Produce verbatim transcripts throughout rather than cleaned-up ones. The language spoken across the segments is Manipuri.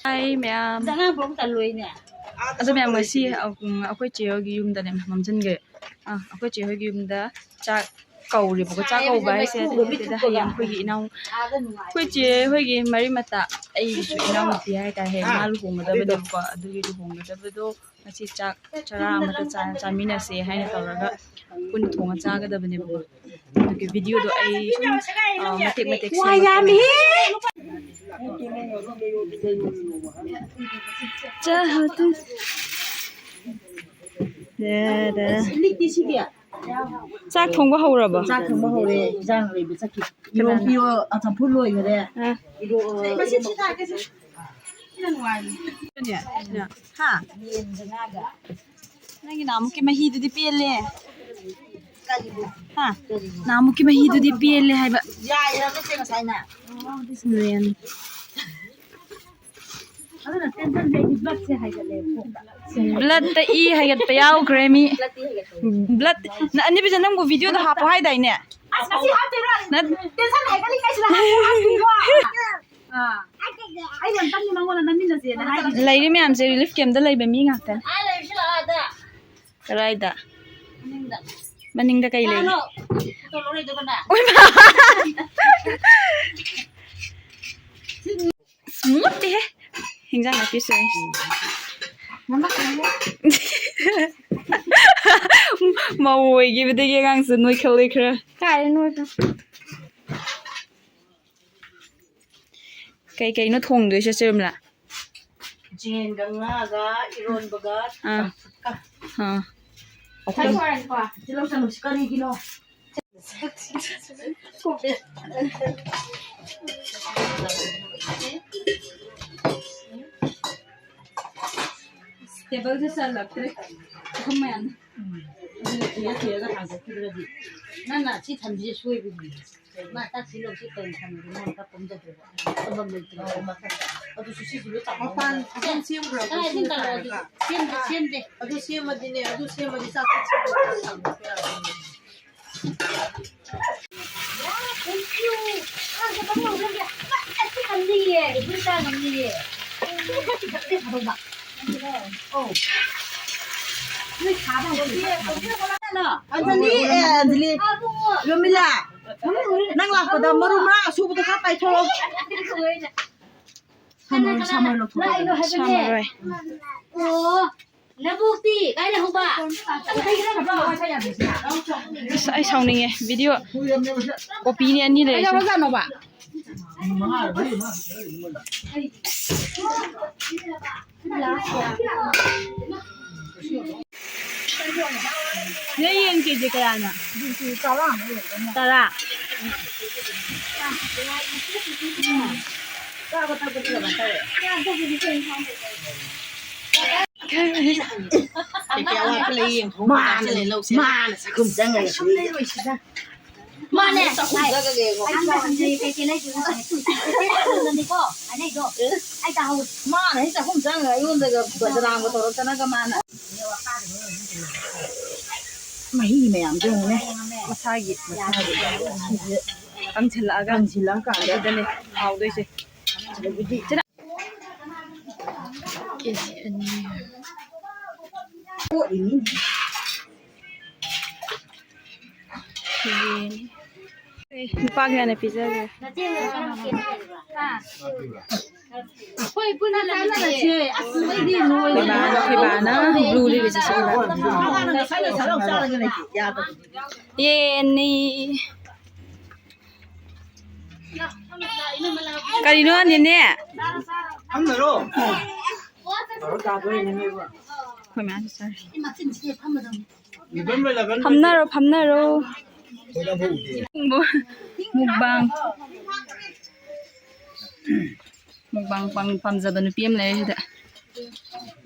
ꯍꯥꯏ ꯃꯌꯥꯝ꯫ ꯑꯗꯣ ꯃꯌꯥꯝ, ꯉꯁꯤ, ꯎꯝ, ꯑꯩꯈꯣꯏ ꯆꯦ ꯍꯣꯏꯒꯤ ꯌꯨꯝꯗꯅꯦ ꯃꯝꯁꯤꯟꯈ꯭ꯔꯦ꯫ ꯑꯥ, ꯑꯩꯈꯣꯏ ꯆꯦ ꯍꯣꯏꯒꯤ ꯌꯨꯝꯗ ꯆꯥꯛ ꯀꯧꯔꯦꯕꯀꯣ꯫ ꯆꯥꯛ ꯀꯧꯕ ꯍꯥꯏꯁꯦ ꯅꯠꯇꯦꯗ, ꯍꯌꯦꯡ ꯑꯩꯈꯣꯏꯒꯤ ꯏꯅꯥꯎ, ꯑꯩꯈꯣꯏ ꯆꯦ ꯍꯣꯏꯒꯤ ꯃꯔꯤ ꯃꯇꯥ, ꯑꯩꯒꯤꯁꯨ ꯏꯅꯥꯎꯅꯨꯄꯤ ꯍꯥꯏꯇꯥꯔꯦ, ꯍꯌꯦꯡ ꯃꯥ ꯂꯨꯍꯣꯡꯒꯗꯕꯅꯦꯕꯀꯣ꯫ ꯑꯗꯨꯒꯤ ꯂꯨꯍꯣꯡꯒꯗꯕꯗꯣ ꯉꯁꯤ ꯆꯥꯛ ꯆꯔꯥ ꯑꯃꯗ ꯆꯥ-, ꯆꯥꯃꯤꯟꯅꯁꯦ ꯍꯥꯏꯅ ꯇꯧꯔꯒ ꯄꯨꯟꯅ ꯊꯣꯡꯉ ꯆꯥꯒꯗꯕꯅꯦꯕꯀꯣ꯫ ꯑꯗꯨꯒꯤ ꯚꯤꯗꯤꯑꯣꯗꯣ ꯑꯩ ꯁꯨꯝ, ꯑ, ꯃꯇꯦꯛ ꯃꯇꯦꯛ ꯁꯦꯝꯃꯛꯄꯅꯦ꯫ ꯆꯥ-, ꯆꯥꯛ ꯊꯣꯡꯕ ꯍꯧꯔꯕꯣ? ꯆꯥꯛ ꯊꯣꯡꯕ ꯍꯧꯔꯦ, ꯏꯟꯖꯥꯡ ꯂꯩꯕ ꯆꯠꯈꯤ꯫ ꯀꯅꯥꯅ? ꯏꯔꯣꯝ ꯄꯤꯌꯣ, ꯑ, ꯆꯝꯐꯨꯠ ꯂꯣꯏꯈꯔꯦ꯫ ꯑ꯫ ꯏꯔꯣ-, ꯍꯥ? ꯅꯪꯒꯤ ꯅꯍꯥꯟꯃꯨꯛꯀꯤ ꯃꯍꯤꯗꯨꯗꯤ ꯄꯦꯜꯂꯦ꯫ ꯍꯥ? ꯅꯍꯥꯟꯃꯨꯛꯀꯤ ꯃꯍꯤꯗꯨꯗꯤ ꯄꯦꯜꯂꯦ ꯍꯥꯏꯕ꯫ ꯌꯥꯏꯔꯕ ꯆꯦ ꯉꯁꯥꯏꯅ? ꯂꯦꯟ꯫ ꯑꯗꯨꯅ ꯇꯦꯟꯁꯟꯁꯦ ꯑꯩꯗꯤ bloodꯁꯦ ꯍꯥꯏꯒꯠꯂꯦ ꯀꯣꯛꯇ꯫ Bloodꯇ ꯏ ꯍꯥꯏꯒꯠꯄ ꯌꯥꯎꯈ꯭ꯔꯦ ꯃꯤ꯫ Blood, ꯅ-, ꯑꯅꯤꯕꯤꯖ, ꯅꯪꯕꯨ videoꯗ ꯍꯥꯞꯄꯣ ꯍꯥꯏꯗꯥꯏꯅꯦ? ꯑꯁ, ꯉꯁꯤ ꯍꯥꯞꯇꯣꯏꯔꯣ? ꯅꯠ- Tension ꯍꯥꯏꯒꯠꯂꯤꯉꯩꯁꯤꯗ ꯍꯥꯞꯄꯣ ꯍꯥꯏꯗꯣꯏꯔꯣ? ꯑꯥ꯫ ꯑꯩꯅ ꯑꯝꯇꯪꯗꯤ ꯅꯉꯣꯟꯗ ꯅꯝꯃꯤꯟꯅꯁꯦꯅ ꯍꯥꯏꯔꯤꯅꯦ꯫ ꯂꯩꯔꯤ ꯃꯌꯥꯝꯁꯦ relief campꯇ ꯂꯩꯕ ꯃꯤ ꯉꯥꯛꯇꯅꯦ꯫ ꯑꯥ, ꯂꯩꯔꯤꯁꯤ ꯂꯥꯛꯑꯣ ꯑꯗ꯫ ꯀꯗꯥꯏꯗ? ꯃꯅꯤꯡꯗ꯫ ꯃꯅꯤꯡꯗ ꯀꯩ ꯂꯩ? ꯀꯅꯥꯅꯣ? ꯐꯣꯇꯣ ꯂꯧꯔꯛꯏꯗꯣ ꯀꯅꯥ? ꯑꯣꯏꯃꯥ! ꯑꯁ, ꯃꯣꯠꯇꯦꯍꯦ꯫ ꯍꯤꯟꯖꯥꯡ ꯅꯥꯄꯤ ꯁꯨꯏ꯫ ꯃꯧ ꯑꯣꯏꯈꯤꯕꯗꯒꯤ ꯑꯉꯥꯡꯁꯦ ꯅꯣꯏꯈꯠꯂꯦ ꯈꯔ꯫ ꯀꯥꯏꯗꯩ ꯅꯣꯏꯕ? ꯀꯩ ꯀꯩꯅꯣ ꯊꯣꯡꯗꯣꯏꯁꯦ, ꯆꯦ ꯔꯣꯃꯤꯂꯥ? ꯌꯦꯟꯒ ꯉꯥꯒ ꯏꯔꯣꯟꯕꯒ ꯑꯥ꯫ ꯆꯝꯐꯨꯠꯀ꯫ ꯑꯥ꯫ ꯁꯤ ꯂꯧꯁꯜꯂꯨꯁꯤ, ꯀꯔꯤꯒꯤꯅꯣ? Tableꯁꯦ ꯆꯜꯂꯛꯇ꯭ꯔꯦ꯫ ꯄꯨꯈꯝ ꯃꯌꯥꯝꯅ꯫ ꯎꯝ꯫ ꯑꯗꯨꯅ ꯊꯤꯔ ꯊꯤꯔꯒ ꯊꯥꯡꯗꯣꯛꯈꯤꯗ꯭ꯔꯗꯤ꯫ ꯅꯪꯅ ꯁꯤ ꯊꯝꯃꯤꯁꯦ ꯁꯣꯏꯕꯒꯤꯅꯦ꯫ ꯃꯥ ꯆꯥꯛ ꯊꯤꯂꯣꯏ ꯁꯤ ꯀꯩꯅꯣ ꯊꯝꯃꯤꯗꯣ? ꯃꯣꯏꯅ ꯈꯔ ꯀꯨꯝꯖꯗꯣꯏꯕ꯫ ꯊꯝꯐꯝ ꯂꯩꯇ꯭ꯔꯦ꯫ ꯑꯗꯨꯁꯨ ꯁꯤꯁꯨ ꯂꯣꯏ ꯆꯥꯎ-, ꯃꯄꯥꯟ ꯐꯖꯅ ꯁꯦꯝꯈ꯭ꯔꯕ ꯀꯥꯏ ꯑꯗꯨꯝ ꯁꯤꯅ ꯀꯜꯂꯣ ꯑꯗꯨ꯫ ꯇꯥꯔꯒ꯫ ꯁꯦꯝꯗꯦ, ꯁꯦꯝꯗꯦ꯫ ꯑꯗꯨ ꯁꯦꯝꯃꯗꯤꯅꯦ, ꯑꯗꯨ ꯁꯦꯝꯃꯗꯤ ꯆꯥꯛ ꯊꯣꯡꯕ ꯌꯥꯔꯣꯏ꯫ ꯌꯥ, thank you꯫ ꯑꯉꯥꯡꯁꯦ ꯄꯪꯂꯧ ꯂꯧꯔꯦ꯫ ꯑꯁ, ꯉꯝꯗꯤꯌꯦ꯫ ꯏꯕꯨꯡ ꯆꯥ ꯉꯝꯗꯤꯌꯦ꯫ ꯑꯟꯖꯂꯤ, ꯑꯦ, ꯑꯟꯖꯂꯤ, ꯔꯣꯃꯤꯂꯥ, ꯅꯪ ꯂꯥꯛꯄꯗ ꯃꯔꯨ ꯃꯔꯥꯡ ꯑꯁꯨꯕꯗꯣ ꯈꯔ ꯄꯥꯏꯊꯣꯛꯑꯣ꯫ ꯁꯥꯃꯔꯣꯏ, ꯁꯥꯃꯔꯣꯏ ꯂꯧꯊꯣꯛꯑꯣ꯫ ꯁꯥꯃꯔꯣꯏ꯫ ꯑꯣ, ꯅꯕꯣꯛꯇꯤ ꯀꯥꯏ ꯂꯩꯍꯧꯕ? ꯑꯁ, ꯑꯩ ꯁꯥꯎꯅꯤꯡꯉꯦ꯫ ꯚꯤꯗꯤꯑꯣ ꯀꯣꯄꯤꯅꯤ ꯑꯅꯤ ꯂꯩꯔꯤꯁꯦ꯫ ꯀꯩꯗꯧꯔꯖꯥꯠꯅꯣꯕ? ꯅꯣꯏ ꯌꯦꯟ ꯀꯦꯖꯤ ꯀꯌꯥꯅꯣ? ꯇꯔꯥ꯫ ꯃꯥꯅ ꯆꯥꯛꯈꯨꯝ ꯆꯪꯉꯒ ꯃꯥꯅꯦ꯫ ꯑꯩ ꯇꯥꯍꯧꯗ꯭ꯔꯦ꯫ ꯀꯩ ꯀꯩ ꯂꯩꯗꯣꯏꯅꯣ ꯈꯪꯗꯦ꯫ ꯀꯩ ꯀꯩ ꯂꯩꯗꯣꯏꯅꯣ ꯈꯪꯗꯦ꯫ ꯑꯩ ꯇꯥꯍꯧꯗ꯭ꯔꯦ꯫ ꯃꯥꯅ ꯍꯦꯛ ꯆꯥꯛꯈꯨꯝ ꯆꯪꯉꯒ ꯑꯩꯉꯣꯟꯗꯒ ꯕꯗꯅꯥꯝꯒ ꯇꯧꯔꯛꯇꯅꯒ ꯃꯥꯅ꯫ ꯃꯍꯤ ꯃꯌꯥꯝꯗꯣ ꯌꯦꯡꯉꯨꯅꯦ꯫ ꯃꯁꯥꯒꯤ, ꯃꯁꯥꯒꯤ꯫ ꯁꯤꯁꯦ ꯀꯪꯁꯤꯜꯂꯛꯑꯒ ꯀꯪꯁꯤꯜꯂꯛꯑꯀꯥꯟꯗ ꯑꯗꯨꯗꯅꯦ ꯍꯥꯎꯗꯣꯏꯁꯦ꯫ ꯑꯗꯒꯤꯗꯤ ꯀꯦꯖꯤ ꯑꯅꯤ꯫ ꯌꯦꯟ꯫ ꯂꯨꯄꯥ ꯀꯌꯥꯅ ꯄꯤꯖꯒꯦ? ꯑꯩꯈꯣꯏ ꯕꯥꯅ, ꯑꯩꯈꯣꯏ ꯕꯥꯅ blue ꯂꯩꯕꯁꯦ ꯁꯤꯠꯂꯦ꯫ ꯌꯦꯟꯅꯤ꯫ ꯀꯔꯤꯅꯣ, ꯅꯦꯅꯦ? ꯐꯝꯗꯔꯣ? ꯑꯩꯈꯣꯏ ꯃꯌꯥꯝ ꯆꯥꯔꯤ꯫ ꯐꯝꯅꯔꯣ, ꯐꯝꯅꯔꯣ꯫ ꯃꯨꯛꯕꯥꯡ꯫ ꯃꯨꯛꯕꯥꯡ ꯄꯥꯝ-, ꯄꯥꯝꯖꯕ ꯅꯨꯄꯤ ꯑꯃ ꯂꯩꯔꯦ ꯁꯤꯗ꯫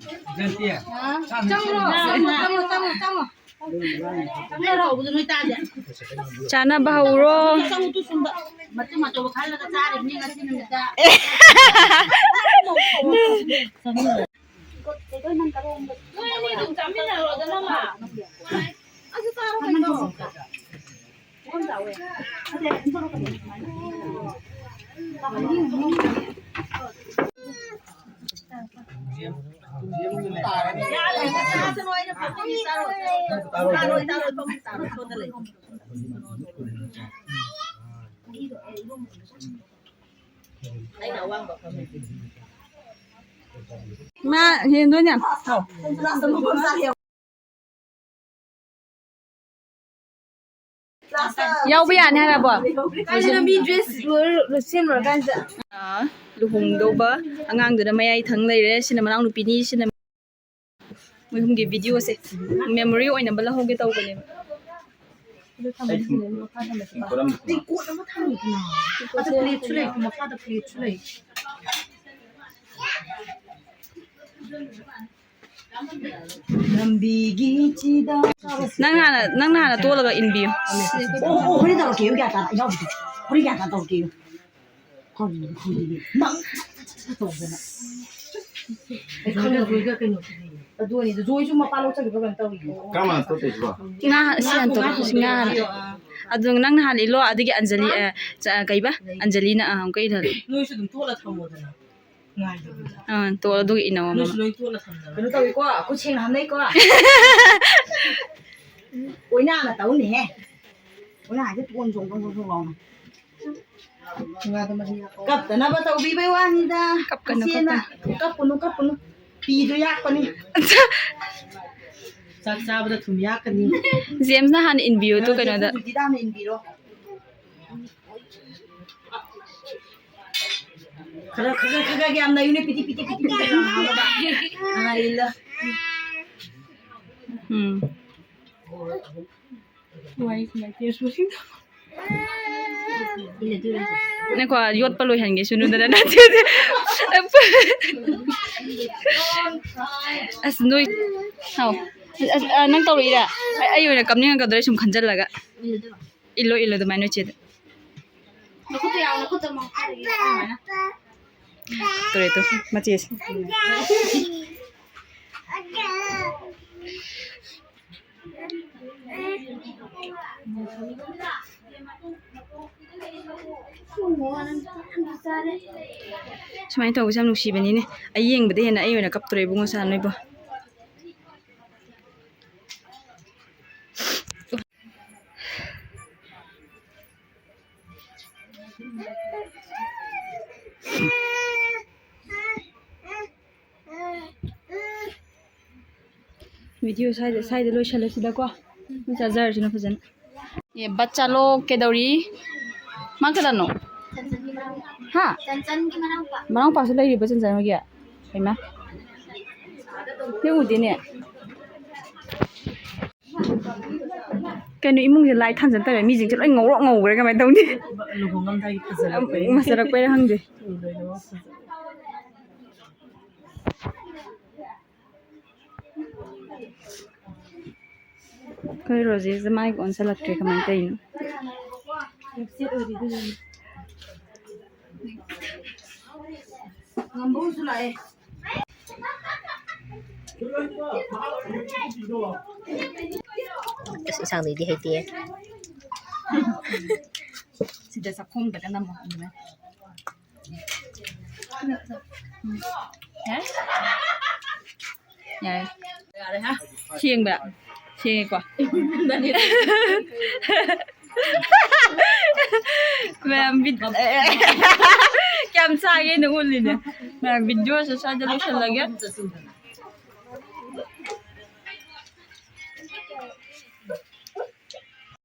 ꯆꯪꯉꯣ, ꯆꯪꯉꯣ, ꯆꯪꯉꯣ, ꯆꯪꯉꯣ꯫ ꯆꯥꯅꯕ ꯍꯧꯔꯣ꯫ ꯅꯣꯏ ꯑꯅꯤ ꯑꯗꯨꯝ ꯆꯥꯃꯤꯟꯅꯔꯣꯗꯅ, ꯃꯥ꯫ ꯇꯥꯔꯣꯏ, ꯇꯥꯔꯣꯏ, ꯐꯃꯨꯡ ꯇꯥꯔꯣꯏ, ꯁꯣꯝꯗ ꯂꯩ꯫ ꯑꯩꯅ ꯑꯋꯥꯡꯕ ꯐꯝꯃꯦ꯫ ꯃꯥ ꯍꯦꯟꯗꯣꯏꯅꯦ꯫ ꯌꯥꯎꯕ ꯌꯥꯅꯤ ꯍꯥꯏꯔꯕꯣ? ꯀꯥꯏꯗꯅꯣ ꯃꯤ ꯗ꯭ꯔꯦꯁ ꯂꯣꯏ-, ꯂꯣꯏ ꯁꯦꯝ ꯂꯣꯏꯔꯀꯥꯟꯁꯤꯗ꯫ ꯑꯥ, ꯂꯨꯍꯣꯡꯗꯧꯕ ꯑꯉꯥꯡꯗꯨꯅ ꯃꯌꯥꯏ ꯊꯪ ꯂꯩꯔꯦ꯫ ꯁꯤꯅ ꯃꯅꯥꯎꯅꯨꯄꯤꯅꯤ, ꯁꯤꯅ ꯃꯣꯏ ꯑꯍꯨꯝꯒꯤ ꯚꯤꯗꯤꯑꯣꯁꯦ memory ꯑꯣꯏꯅꯕ ꯂꯧꯍꯧꯒꯦ ꯇꯧꯕꯅꯦꯕ꯫ ꯑꯗꯨ ꯊꯝꯕꯗꯤ ꯐꯖꯅ ꯃꯈꯥ ꯊꯝꯕꯁꯦ ꯄꯥꯝꯃꯦ꯫ ꯇꯦꯡꯀꯣꯠ ꯑꯃ ꯊꯝꯃꯨꯗꯅ꯫ ꯑꯗ ꯄ꯭ꯂꯦꯠꯁꯨ ꯂꯩ, ꯃꯈꯥꯗ ꯄ꯭ꯂꯦꯠꯁꯨ ꯂꯩ꯫ ꯂꯝꯕꯤꯒꯤ ꯆꯤꯗ꯫ ꯅꯪ ꯍꯥꯟꯅ, ꯅꯪꯅ ꯍꯥꯟꯅ ꯇꯣꯠꯂꯒ ꯏꯟꯕꯤꯌꯨ꯫ ꯑꯣ, ꯑꯣ, ꯍꯣꯔꯦꯟ ꯇꯧꯔꯛꯀꯦ, ꯒ꯭ꯌꯥꯟ ꯇꯥꯅ, ꯏꯅꯥꯎꯕꯤꯗꯣ꯫ ꯍꯣꯔꯦꯟ ꯒ꯭ꯌꯥꯟ ꯇꯥꯅ ꯇꯧꯔꯛꯀꯦ꯫ ꯀꯔꯤꯅꯣ ꯈꯪꯗꯦꯅꯦ꯫ ꯅꯪ ꯇꯧꯗꯅ꯫ ꯑꯩ ꯈꯪꯗꯦ꯫ ꯖꯣꯏꯒ ꯀꯩꯅꯣꯁꯤꯗꯤ꯫ ꯑꯗꯨꯅꯤ, ꯖꯣꯏꯁꯨ ꯃꯄꯥ ꯂꯧ ꯆꯠꯈꯤꯕ꯭ꯔꯥ ꯀꯩꯅꯣꯝ ꯇꯧꯔꯤꯌꯦ꯫ ꯀꯔꯝꯕꯅ ꯇꯣꯠꯇꯣꯏꯁꯤꯕꯣ? ꯉꯥ, ꯁꯤ ꯍꯥꯟꯅ ꯇꯣꯠꯂꯣ, ꯁꯤ ꯉꯥ ꯍꯥꯟꯅ꯫ ꯑꯗꯨ ꯅꯪꯅ ꯍꯥꯟꯅ ꯏꯜꯂꯣ, ꯑꯗꯒꯤ ꯑꯟꯖꯂꯤ, ꯑ, ꯆ-, ꯀꯩꯕ? ꯑꯟꯖꯂꯤꯅ, ꯑ, ꯑꯃꯨꯛꯀ ꯏꯜꯍꯜꯂꯣ꯫ ꯅꯣꯏꯁꯨ ꯑꯗꯨꯝ ꯇꯣꯠꯂ ꯊꯝꯃꯣꯗꯅ꯫ ꯉꯥꯏꯗꯕꯤꯗ꯫ ꯑ, ꯇꯣꯠꯂꯣ, ꯑꯗꯨꯒ ꯏꯟꯅꯧ ꯑꯃ꯫ ꯅꯣꯏꯁꯨ ꯂꯣꯏ ꯇꯣꯠꯂ ꯊꯝꯗꯅ꯫ ꯀꯩꯅꯣ ꯇꯧꯏꯀꯣ, ꯈꯨꯠ ꯁꯦꯡꯅ ꯍꯥꯝꯅꯩꯀꯣ꯫ ꯑꯣꯏꯅꯥꯅ ꯇꯧꯅꯤꯍꯦ꯫ ꯑꯣꯏꯅꯥꯁꯦ ꯇꯣꯟ ꯆꯣꯡ ꯆꯣꯡ ꯆꯣꯡ ꯆꯣꯡ ꯂꯥꯎꯅ꯫ ꯀꯞꯇꯅꯕ ꯇꯧꯕꯤꯕꯩ ꯋꯥꯅꯤꯗ꯫ ꯀꯞꯀꯅꯨ, ꯏꯆꯦꯅ꯫ ꯀꯞꯀꯅꯨ꯫ ꯀꯞꯀꯅꯨ, ꯀꯞꯀꯅꯨ꯫ ꯄꯤꯗꯣ ꯌꯥꯛꯄꯅꯤ꯫ ꯆꯥꯛ ꯆꯥꯕꯗ ꯊꯨꯝ ꯌꯥꯛꯀꯅꯤ꯫ ꯖꯦꯝꯁꯅ ꯍꯥꯟꯅ ꯏꯟꯕꯤꯌꯨ ꯇꯨ ꯀꯩꯅꯣꯗ꯫ ꯍꯧꯖꯤꯛꯇꯤ ꯍꯥꯟꯅ ꯏꯟꯕꯤꯔꯣ꯫ ꯈꯔ, ꯈꯔ, ꯈꯔ, ꯈꯔ ꯌꯥꯝꯅ ꯏꯜꯂꯨꯅꯦ, ꯄꯤꯗꯤ, ꯄꯤꯗꯤ, ꯄꯤꯗꯤ, ꯄꯤꯗꯤ ꯌꯥꯝ ꯍꯥꯞꯅꯕ꯫ ꯑꯥ, ꯏꯜꯂꯣ꯫ ꯎꯝ꯫ ꯉꯥꯏꯈꯣ, ꯌꯣꯠꯄ ꯂꯣꯏꯍꯟꯒꯦ ꯁꯨꯅꯨꯗꯅ ꯅꯠꯇꯦ꯫ ꯑꯁ, ꯅꯣꯏ, ꯍꯥꯎ꯫ ꯑꯁ, ꯑ, ꯅꯪ ꯇꯧꯔꯛꯏꯔꯥ? ꯑꯩ, ꯑꯩ ꯑꯣꯏꯅ ꯀꯞꯅꯤꯡꯉꯛꯀꯗꯧꯔꯦ ꯁꯨꯝ ꯈꯟꯖꯜꯂꯒ꯫ ꯏꯜꯂꯣ, ꯏꯜꯂꯣ ꯑꯗꯨꯃꯥꯏꯅ ꯅꯣꯏ ꯆꯦꯗ꯫ ꯅꯈꯨꯠꯇ ꯌꯥꯎ, ꯅꯈꯨꯠꯇ ꯃꯈꯥꯗꯒꯤ ꯑꯗꯨꯃꯥꯏꯅ꯫ ꯇꯧꯔꯦ ꯇꯨ, ꯃꯆꯦꯁꯦ꯫ ꯁꯨꯃꯥꯏꯅ ꯇꯧꯕꯁꯦ ꯌꯥꯝ ꯅꯨꯡꯁꯤꯕꯅꯤꯅꯦ꯫ ꯑꯩ ꯌꯦꯡꯕꯗ ꯍꯦꯟꯅ ꯑꯩ ꯑꯣꯏꯅ ꯀꯞꯇꯣꯔꯦ ꯏꯕꯨꯡꯉꯣ ꯁꯥ ꯅꯣꯏꯕꯣ꯫ ꯚꯤꯗꯤꯑꯣ ꯁ꯭ꯋꯥꯏꯗ, ꯁ꯭ꯋꯥꯏꯗ ꯂꯣꯏꯁꯜꯂꯁꯤꯗꯀꯣ꯫ ꯆꯥꯖꯔꯁꯤꯅ ꯐꯖꯅ꯫ ꯑꯦ, ꯕꯠ ꯆꯥꯂꯣ ꯀꯩꯗꯧꯔꯤ? ꯃꯥ ꯀꯅꯥꯅꯣ? ꯍꯥ? ꯆꯟꯆꯟꯒꯤ ꯃꯅꯥꯎꯄꯥ꯫ ꯃꯅꯥꯎꯄꯥꯁꯨ ꯂꯩꯔꯤꯕ ꯆꯟꯆꯟ ꯍꯣꯏꯒꯤ? ꯍꯩꯃꯥ꯫ ꯌꯦꯡꯉꯨꯗꯦꯅꯦ꯫ ꯀꯩꯅꯣ, ꯏꯃꯨꯡꯁꯦ ꯂꯥꯏꯠ ꯊꯥꯟꯖꯟ ꯇꯧꯔꯦ, ꯃꯤꯁꯤꯡꯁꯦ ꯂꯣꯏ ꯉꯧꯔꯣꯛ ꯉꯧꯈ꯭ꯔꯦ, ꯀꯃꯥꯏꯅ ꯇꯧꯅꯤ? ꯂꯨꯍꯣꯡꯉꯝꯗꯥꯏꯒꯤ ꯐꯖꯔꯛꯄꯩ꯫ ꯐꯖꯔꯛꯄꯩꯔꯥ ꯈꯪꯗꯦ꯫ ꯎꯝ, ꯂꯣꯏꯅꯃꯛ ꯐꯖꯔꯦ꯫ ꯑꯩꯈꯣꯏ ꯔꯣꯖꯦꯁꯦ ꯃꯥꯏꯒ ꯑꯣꯟꯁꯜꯂꯛꯇ꯭ꯔꯦ, ꯀꯃꯥꯏꯅ ꯇꯧꯔꯤꯅꯣ? ꯉꯝꯕꯧꯁꯨ ꯂꯥꯛꯑꯦ꯫ ꯑꯁ, ꯏꯟꯁꯥꯡꯗꯨꯗꯤ ꯍꯩꯇꯦ꯫ ꯁꯤꯗ ꯆꯥꯛꯈꯣꯝꯗꯒ ꯅꯝꯃꯣ ꯑꯗꯨꯃꯥꯏꯅ꯫ ꯌꯥꯔꯦ? ꯌꯥꯔꯦ꯫ ꯌꯥꯔꯦ, ꯍꯥ? ꯁꯦꯡꯕ꯭ꯔꯥ? ꯁꯦꯡꯉꯦꯀꯣ? ꯃꯌꯥꯝ ꯕꯤꯠ-, ꯀꯌꯥꯝ ꯆꯥꯒꯦꯅ ꯎꯠꯂꯤꯅꯦ꯫ ꯃꯌꯥꯝ ꯚꯤꯗꯤꯑꯣꯁꯦ ꯁ꯭ꯋꯥꯏꯗ ꯂꯣꯏꯁꯤꯜꯂꯒꯦ꯫